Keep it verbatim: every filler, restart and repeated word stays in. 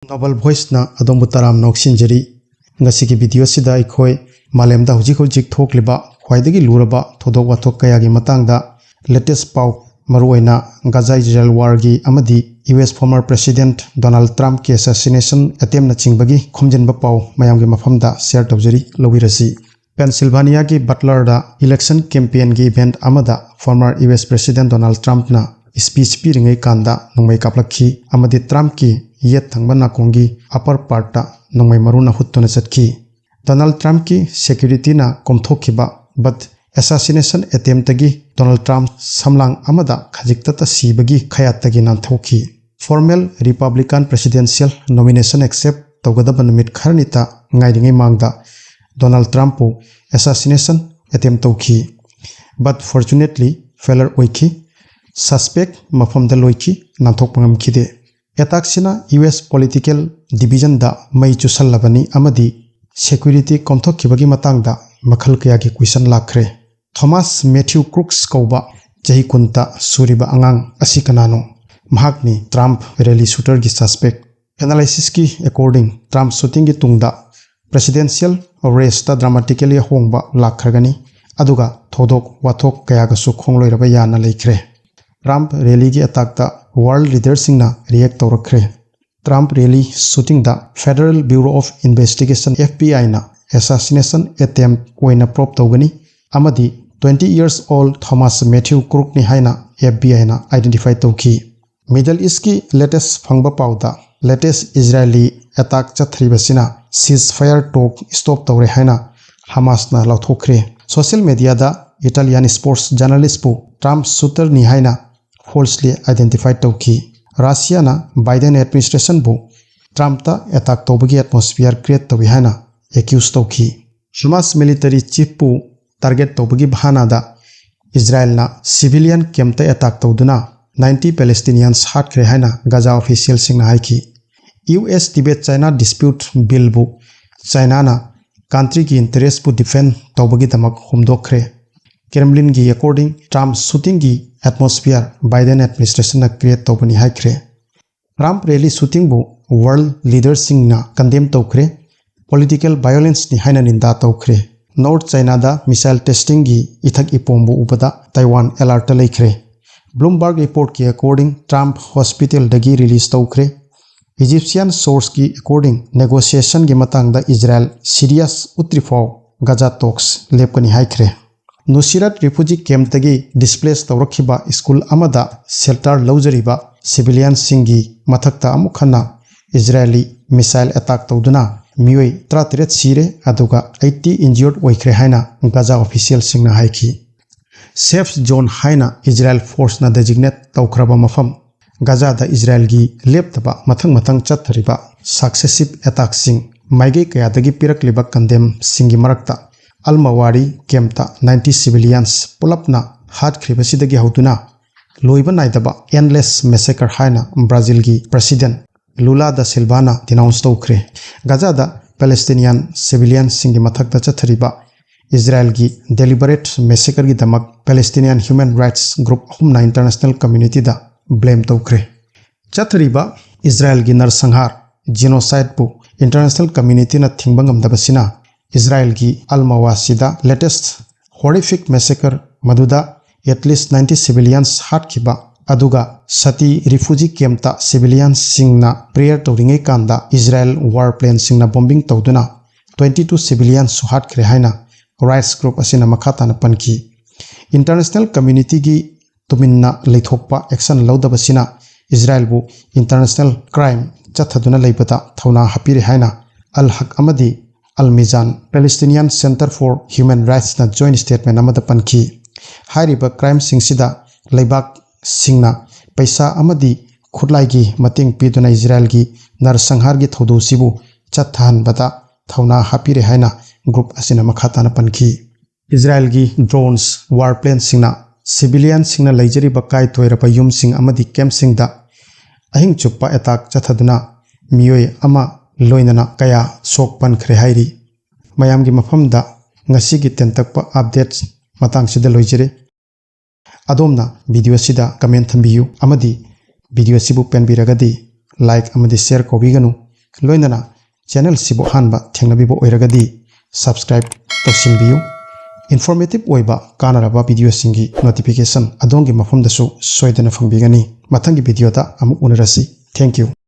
Double Voiceꯅ ꯑꯗꯣꯝꯕꯨ ꯇꯔꯥꯝꯅ ꯑꯣꯛꯁꯤꯟꯖꯔꯤ꯫ ꯉꯁꯤꯒꯤ ꯚꯤꯗꯤꯑꯣꯁꯤꯗ ꯑꯩꯈꯣꯏ ꯃꯥꯂꯦꯝꯗ ꯍꯧꯖꯤꯛ ꯍꯧꯖꯤꯛ ꯊꯣꯛꯂꯤꯕ ꯈ꯭ꯋꯥꯏꯗꯒꯤ ꯂꯨꯔꯕ ꯊꯧꯗꯣꯛ ꯋꯥꯊꯣꯛ ꯀꯌꯥꯒꯤ ꯃꯇꯥꯡꯗ latest ꯄꯥꯎ, ꯃꯔꯨꯑꯣꯏꯅ ꯒꯥꯖꯥ ꯏꯖꯔꯦꯜ warꯒꯤ ꯑꯃꯗꯤ U S former President Donald Trumpꯀꯤ assassination attemptꯅꯆꯤꯡꯕꯒꯤ ꯈꯣꯝꯖꯤꯟꯕ ꯄꯥꯎ ꯃꯌꯥꯝꯒꯤ ꯃꯐꯝꯗ share ꯇꯧꯖꯔꯤ, ꯂꯧꯕꯤꯔꯁꯤ꯫ Pennsylvaniaꯒꯤ Butlerꯗ election campaignꯒꯤ event ꯑꯃꯗ former U S President Donald Trumpꯅ speech ꯄꯤꯔꯤꯉꯩ ꯀꯥꯟꯗ ꯅꯣꯡꯃꯩ ꯀꯥꯞꯂꯛꯈꯤ ꯑꯃꯗꯤ Trumpꯀꯤ ꯌꯦꯠ ꯊꯪꯕ ꯅꯥꯀꯣꯡꯒꯤ upper partꯇ ꯅꯣꯡꯃꯩ ꯃꯔꯨꯅ ꯍꯨꯠꯇꯨꯅ ꯆꯠꯈꯤ꯫ Donald Trumpꯀꯤ securityꯅ ꯀꯣꯝꯊꯣꯛꯈꯤꯕ, but assassination attemptꯇꯒꯤ Donald Trump ꯁꯝꯂꯥꯡ ꯑꯃꯗ ꯈꯖꯤꯛꯇꯇ ꯁꯤꯕꯒꯤ ꯈꯌꯥꯠꯇꯒꯤ ꯅꯥꯟꯊꯣꯛꯈꯤ꯫ Formal Republican presidential nomination accept ꯇꯧꯒꯗꯕ ꯅꯨꯃꯤꯠ ꯈꯔꯅꯤꯇ ꯉꯥꯏꯔꯤꯉꯩ ꯃꯥꯡꯗ Donald Trumpꯄꯨ assassination attempt ꯇꯧꯈꯤ, but fortunately failure ꯑꯣꯏꯈꯤ꯫ Suspect ꯃꯐꯝꯗ ꯂꯣꯏꯈꯤ, ꯅꯥꯟꯊꯣꯛꯄ ꯉꯝꯈꯤꯗꯦ꯫ Attackꯁꯤꯅ U S political divisionꯗ ꯃꯩ ꯆꯨꯁꯜꯂꯕꯅꯤ ꯑꯃꯗꯤ security ꯀꯣꯝꯊꯣꯛꯈꯤꯕꯒꯤ ꯃꯇꯥꯡꯗ ꯃꯈꯜ ꯀꯌꯥꯒꯤ question ꯂꯥꯛꯈ꯭ꯔꯦ꯫ Thomas Matthew Crooks ꯀꯧꯕ ꯆꯍꯤ ꯀꯨꯟꯇ ꯁꯨꯔꯤꯕ ꯑꯉꯥꯡ ꯑꯁꯤ ꯀꯅꯥꯅꯣ? ꯃꯍꯥꯛꯅꯤ Trump rally shooterꯒꯤ suspect꯫ Analysisꯀꯤ according, Trump shootingꯒꯤ ꯇꯨꯡꯗ presidential raceꯇ dramatically ꯑꯍꯣꯡꯕ ꯂꯥꯛꯈ꯭ꯔꯒꯅꯤ, ꯑꯗꯨꯒ ꯊꯧꯗꯣꯛ ꯋꯥꯊꯣꯛ ꯀꯌꯥꯒꯁꯨ ꯈꯣꯡꯂꯣꯏꯔꯕ ꯌꯥꯅ ꯂꯩꯈ꯭ꯔꯦ꯫ Trump rallyꯒꯤ attackꯇ world leaderꯁꯤꯡꯅ react ꯇꯧꯔꯛꯈ꯭ꯔꯦ꯫ Trump rally shootingꯗ Federal Bureau of Investigation, FBIꯅ assassination attempt ꯑꯣꯏꯅ probe ꯇꯧꯒꯅꯤ ꯑꯃꯗꯤ twenty years old Thomas Matthew Crookꯅꯤ ꯍꯥꯏꯅ FBIꯅ identify ꯇꯧꯈꯤ꯫ Middle Eastꯀꯤ latest ꯐꯪꯕ ꯄꯥꯎꯗ, latest Israeli attack ꯆꯠꯊꯔꯤꯕꯁꯤꯅ ceasefire talk stop ꯇꯧꯔꯦ ꯍꯥꯏꯅ Hamasꯅ ꯂꯥꯎꯊꯣꯛꯈ꯭ꯔꯦ꯫ Social mediaꯗ Italian sports journalistꯄꯨ Trump shooterꯅꯤ ꯍꯥꯏꯅ falsely identify ꯇꯧꯈꯤ꯫ Russiaꯅ Biden administrationꯕꯨ Trumpꯇ attack ꯇꯧꯕꯒꯤ atmosphere create ꯇꯧꯏ ꯍꯥꯏꯅ accuse ꯇꯧꯈꯤ꯫ Hamas military chiefꯄꯨ target ꯇꯧꯕꯒꯤ ꯕꯍꯥꯅꯥꯗ Israelꯅ civilian campꯇ attack ꯇꯧꯗꯨꯅ ninety Palestinians ꯍꯥꯠꯈ꯭ꯔꯦ ꯍꯥꯏꯅ Gaza officialꯁꯤꯡꯅ ꯍꯥꯏꯈꯤ꯫ U S Tibet China dispute billꯕꯨ Chinaꯅ countryꯒꯤ interestꯄꯨ defend ꯇꯧꯕꯒꯤꯗꯃꯛ ꯍꯨꯝꯗꯣꯛꯈ꯭ꯔꯦ꯫ Kremlinꯒꯤ according, Trump shootingꯒꯤ atmosphere Biden administrationꯅ create ꯇꯧꯕꯅꯤ ꯍꯥꯏꯈ꯭ꯔꯦ꯫ Trump rally shootingꯕꯨ ꯋꯥꯔꯜ ꯂꯤꯗꯔꯁꯤꯡꯅ ꯀꯟꯗꯦꯝ ꯇꯧꯈ꯭ꯔꯦ꯫ ꯄꯣꯂꯤꯇꯤꯀꯦꯜ ꯚꯥꯏꯑꯣꯂꯦꯟꯁꯅꯤ ꯍꯥꯏꯅ ꯅꯤꯟꯗꯥ ꯇꯧꯈ꯭ꯔꯦ꯫ ꯅꯣꯔꯠ ꯆꯥꯏꯅꯥꯗ ꯃꯤꯁꯥꯏꯜ ꯇꯦꯁꯇꯤꯡꯒꯤ ꯏꯊꯛ ꯏꯄꯣꯝꯕ ꯎꯕꯗ ꯇꯥꯏꯋꯥꯟ ꯑꯦꯂꯥꯔꯠꯇ ꯂꯩꯈ꯭ꯔꯦ꯫ ꯕ꯭ꯂꯨꯝꯕꯔꯒ ꯔꯤꯄꯣꯔꯠꯀꯤ ꯑꯦꯀꯣꯔꯗꯤꯡ ꯇ꯭ꯔꯝꯞ ꯍꯣꯁꯄꯤꯇꯥꯜꯗꯒꯤ ꯔꯤꯂꯤꯁ ꯇꯧꯈ꯭ꯔꯦ꯫ ꯏꯖꯤꯞꯁꯤꯌꯥꯟ ꯁꯣꯔꯁꯀꯤ ꯑꯦꯀꯣꯔꯗꯤꯡ ꯅꯦꯒꯣꯁꯤꯌꯦꯁꯟꯒꯤ ꯃꯇꯥꯡꯗ ꯏꯖꯔꯥꯏꯜ ꯁꯤꯔꯤꯌꯁ ꯎꯠꯇ꯭ꯔꯤꯐꯥꯎ ꯒꯖꯥ ꯇꯣꯛꯁ ꯂꯦꯞꯀꯅꯤ ꯍꯥꯏꯈ꯭ꯔꯦ꯫ ꯅꯨꯁꯤꯔꯠ ꯔꯤꯐ꯭ꯌꯨꯖꯤ ꯀꯦꯝꯞꯇꯒꯤ ꯗꯤꯁꯄ꯭ꯂꯦꯁ ꯇꯧꯔꯛꯈꯤꯕ ꯁ꯭ꯀꯨꯜ ꯑꯃꯗ ꯁꯦꯜꯇꯔ ꯂꯧꯖꯔꯤꯕ ꯁꯤꯚꯤꯂꯤꯌꯟꯁꯤꯡꯒꯤ ꯃꯊꯛꯇ ꯑꯃꯨꯛ ꯍꯟꯅ ꯏꯖꯔꯥꯏꯂꯤ ꯃꯤꯁꯥꯏꯜ ꯑꯦꯇꯥꯛ ꯇꯧꯗꯨꯅ ꯃꯤꯑꯣꯏ ꯇꯔꯥꯇꯔꯦꯠ ꯁꯤꯔꯦ, ꯑꯗꯨꯒ ꯑꯩꯠꯇꯤ ꯏꯟꯖ꯭ꯌꯣꯔꯗ ꯑꯣꯏꯈ꯭ꯔꯦ ꯍꯥꯏꯅ ꯒꯖꯥ ꯑꯣꯐꯤꯁꯤꯌꯦꯜꯁꯤꯡꯅ ꯍꯥꯏꯈꯤ꯫ ꯁꯦꯐ ꯖꯣꯟ ꯍꯥꯏꯅ ꯏꯖꯔꯥꯏꯜ ꯐꯣꯔꯁꯅ ꯗꯦꯖꯤꯒꯅꯦꯠ ꯇꯧꯈ꯭ꯔꯕ ꯃꯐꯝ ꯒꯖꯥꯗ ꯏꯖꯔꯥꯏꯜꯒꯤ ꯂꯦꯞꯇꯕ ꯃꯊꯪ ꯃꯊꯪ ꯆꯠꯊꯔꯤꯕ ꯁꯛꯁꯦꯁꯤꯚ ꯑꯦꯇꯥꯛꯁꯤꯡ ꯃꯥꯏꯀꯩ ꯀꯌꯥꯗꯒꯤ ꯄꯤꯔꯛꯂꯤꯕ ꯀꯟꯗꯦꯝꯁꯤꯡꯒꯤ ꯃꯔꯛꯇ ꯑꯜ ꯃꯋꯥꯔꯤ ꯀꯦꯝꯞꯇ ꯅꯥꯏꯟꯇꯤ ꯁꯤꯚꯤꯂꯤꯌꯟꯁ ꯄꯨꯂꯞꯅ ꯍꯥꯠꯈ꯭ꯔꯤꯕꯁꯤꯗꯒꯤ ꯍꯧꯗꯨꯅ ꯂꯣꯏꯕ ꯅꯥꯏꯗꯕ ꯑꯦꯟꯂꯦꯁ ꯃꯦꯁꯦꯀꯔ ꯍꯥꯏꯅ ꯕ꯭ꯔꯥꯖꯤꯜꯒꯤ ꯄ꯭ꯔꯁꯤꯗꯦꯟꯠ ꯂꯨꯂꯥ ꯗ ꯁꯤꯜꯚꯥꯅ ꯗꯤꯅꯥꯎꯟꯁ ꯇꯧꯈ꯭ꯔꯦ꯫ ꯒꯖꯥꯗ ꯄꯦꯂꯦꯁꯇꯤꯅꯤꯌꯥꯟ ꯁꯤꯚꯤꯂꯤꯌꯟꯁꯤꯡꯒꯤ ꯃꯊꯛꯇ ꯆꯠꯊꯔꯤꯕ ꯏꯖꯔꯥꯏꯜꯒꯤ ꯗꯦꯂꯤꯕꯔꯦꯠ ꯃꯦꯁꯦꯀꯔꯒꯤꯗꯃꯛ ꯄꯦꯂꯦꯁꯇꯤꯅꯤꯌꯥꯟ ꯍ꯭ꯌꯨꯃꯦꯟ ꯔꯥꯏꯠꯁ ꯒ꯭ꯔꯨꯞ ꯑꯍꯨꯝꯅ ꯏꯟꯇꯔꯅꯦꯁꯅꯦꯜ ꯀꯝꯃ꯭ꯌꯨꯅꯤꯇꯤꯗ ꯕ꯭ꯂꯦꯝ ꯇꯧꯈ꯭ꯔꯦ꯫ ꯆꯠꯊꯔꯤꯕ ꯏꯖꯔꯥꯏꯜꯒꯤ ꯅꯔꯁꯪꯍꯥꯔ ꯖꯤꯅꯣꯁꯥꯏꯗꯄꯨ ꯏꯟꯇꯔꯅꯦꯁꯅꯦꯜ ꯀꯝꯃ꯭ꯌꯨꯅꯤꯇꯤꯅ ꯊꯤꯡꯕ ꯉꯝꯗꯕꯁꯤꯅ ꯏꯖꯔꯥꯏꯜꯒꯤ ꯑꯜ ꯃꯋꯥꯁꯤꯗ ꯂꯦꯇꯦꯁ ꯍꯣꯔꯤꯐꯤꯛ ꯃꯦꯁꯦꯀꯔ, ꯃꯗꯨꯗ ꯑꯦꯠꯂꯤꯁ ꯅꯥꯏꯟꯇꯤ ꯁꯤꯚꯤꯂꯤꯌꯟꯁ ꯍꯥꯠꯈꯤꯕ, ꯑꯗꯨꯒ ꯁꯇꯤ ꯔꯤꯐ꯭ꯌꯨꯖꯤ ꯀꯦꯝꯞꯇ ꯁꯤꯚꯤꯂꯤꯌꯟꯁꯁꯤꯡꯅ ꯄ꯭ꯔꯦꯌꯔ ꯇꯧꯔꯤꯉꯩ ꯀꯥꯟꯗ ꯏꯖꯔꯥꯏꯜ ꯋꯥꯔ ꯄ꯭ꯂꯦꯟꯁꯤꯡꯅ ꯕꯣꯝꯕꯤꯡ ꯇꯧꯗꯨꯅ ꯇ꯭ꯋꯦꯟꯇꯤ ꯇꯨ ꯁꯤꯚꯤꯂꯤꯌꯟꯁꯁꯨ ꯍꯥꯠꯈ꯭ꯔꯦ ꯍꯥꯏꯅ ꯔꯥꯏꯠꯁ ꯒ꯭ꯔꯨꯞ ꯑꯁꯤꯅ ꯃꯈꯥ ꯇꯥꯅ ꯄꯟꯈꯤ꯫ ꯏꯟꯇꯔꯅꯦꯁꯅꯦꯜ ꯀꯝꯃ꯭ꯌꯨꯅꯤꯇꯤꯒꯤ ꯇꯨꯃꯤꯟꯅ ꯂꯩꯊꯣꯛꯄ ꯑꯦꯛꯁꯟ ꯂꯧꯗꯕꯁꯤꯅ ꯏꯖꯔꯥꯏꯜꯕꯨ ꯏꯟꯇꯔꯅꯦꯁꯅꯦꯜ ꯀ꯭ꯔꯥꯏꯝ ꯆꯠꯊꯗꯨꯅ ꯂꯩꯕꯗ ꯊꯧꯅꯥ ꯍꯥꯞꯄꯤꯔꯦ ꯍꯥꯏꯅ ꯑꯜ ꯍꯛ ꯑꯃꯗꯤ Al Mezan Palestinian Center for Human Rightsꯅ ꯖꯣꯏꯟꯠ ꯁ꯭ꯇꯦꯠꯃꯦꯟꯠ ꯑꯃꯗ ꯄꯟꯈꯤ꯫ ꯍꯥꯏꯔꯤꯕ ꯀ꯭ꯔꯥꯏꯝꯁꯤꯡꯁꯤꯗ ꯂꯩꯕꯥꯛꯁꯤꯡꯅ ꯄꯩꯁꯥ ꯑꯃꯗꯤ ꯈꯨꯠꯂꯥꯏꯒꯤ ꯃꯇꯦꯡ ꯄꯤꯗꯨꯅ ꯏꯖꯔꯥꯏꯜꯒꯤ ꯅꯔꯁꯪꯍꯥꯔꯒꯤ ꯊꯧꯗꯧꯁꯤꯕꯨ ꯆꯠꯊꯍꯟꯕꯗ ꯊꯧꯅꯥ ꯍꯥꯞꯄꯤꯔꯦ ꯍꯥꯏꯅ ꯒ꯭ꯔꯨꯞ ꯑꯁꯤꯅ ꯃꯈꯥ ꯇꯥꯅ ꯄꯟꯈꯤ꯫ ꯏꯖꯔꯥꯏꯜꯒꯤ ꯗ꯭ꯔꯣꯟꯁ ꯋꯥꯔ ꯄ꯭ꯂꯦꯟꯁꯤꯡꯅ ꯁꯤꯚꯤꯂꯤꯌꯟꯁꯤꯡꯅ ꯂꯩꯖꯔꯤꯕ ꯀꯥꯏꯊꯣꯏꯔꯕ ꯌꯨꯝꯁꯤꯡ ꯑꯃꯗꯤ ꯀꯦꯝꯞꯁꯤꯡꯗ ꯑꯍꯤꯡ ꯆꯨꯞꯄ ꯑꯦꯇꯥꯛ ꯆꯠꯊꯗꯨꯅ ꯃꯤꯑꯣꯏ ꯑꯃ ꯂꯣꯏꯅꯅ ꯀꯌꯥ ꯁꯣꯛ ꯄꯟꯈ꯭ꯔꯦ ꯍꯥꯏꯔꯤ꯫ ꯃꯌꯥꯝꯒꯤ ꯃꯐꯝꯗ ꯉꯁꯤꯒꯤ ꯇꯦꯟꯇꯛꯄ ꯑꯞꯗꯦꯠꯁ ꯃꯇꯥꯡꯁꯤꯗ ꯂꯣꯏꯖꯔꯦ꯫ ꯑꯗꯣꯝꯅ ꯚꯤꯗꯤꯑꯣ ꯑꯁꯤꯗ ꯀꯃꯦꯟꯠ ꯊꯝꯕꯤꯌꯨ ꯑꯃꯗꯤ ꯚꯤꯗꯤꯑꯣ ꯑꯁꯤꯕꯨ ꯄꯦꯟꯕꯤꯔꯒꯗꯤ like ꯑꯃꯗꯤ share ꯀꯧꯕꯤꯒꯅꯨ꯫ ꯂꯣꯏꯅꯅ channel ꯁꯤꯕꯨ ꯑꯍꯥꯟꯕ ꯊꯦꯡꯅꯕꯤꯕ ꯑꯣꯏꯔꯒꯗꯤ subscribe ꯇꯧꯁꯤꯟꯕꯤꯌꯨ꯫ Informative ꯑꯣꯏꯕ ꯀꯥꯟꯅꯔꯕ video ꯁꯤꯡꯒꯤ notification ꯑꯗꯣꯝꯒꯤ ꯃꯐꯝꯗꯁꯨ ꯁꯣꯏꯗꯅ ꯐꯪꯕꯤꯒꯅꯤ꯫ ꯃꯊꯪꯒꯤ video ꯗ ꯑꯃꯨꯛ ꯎꯅꯔꯁꯤ꯫ Thank you꯫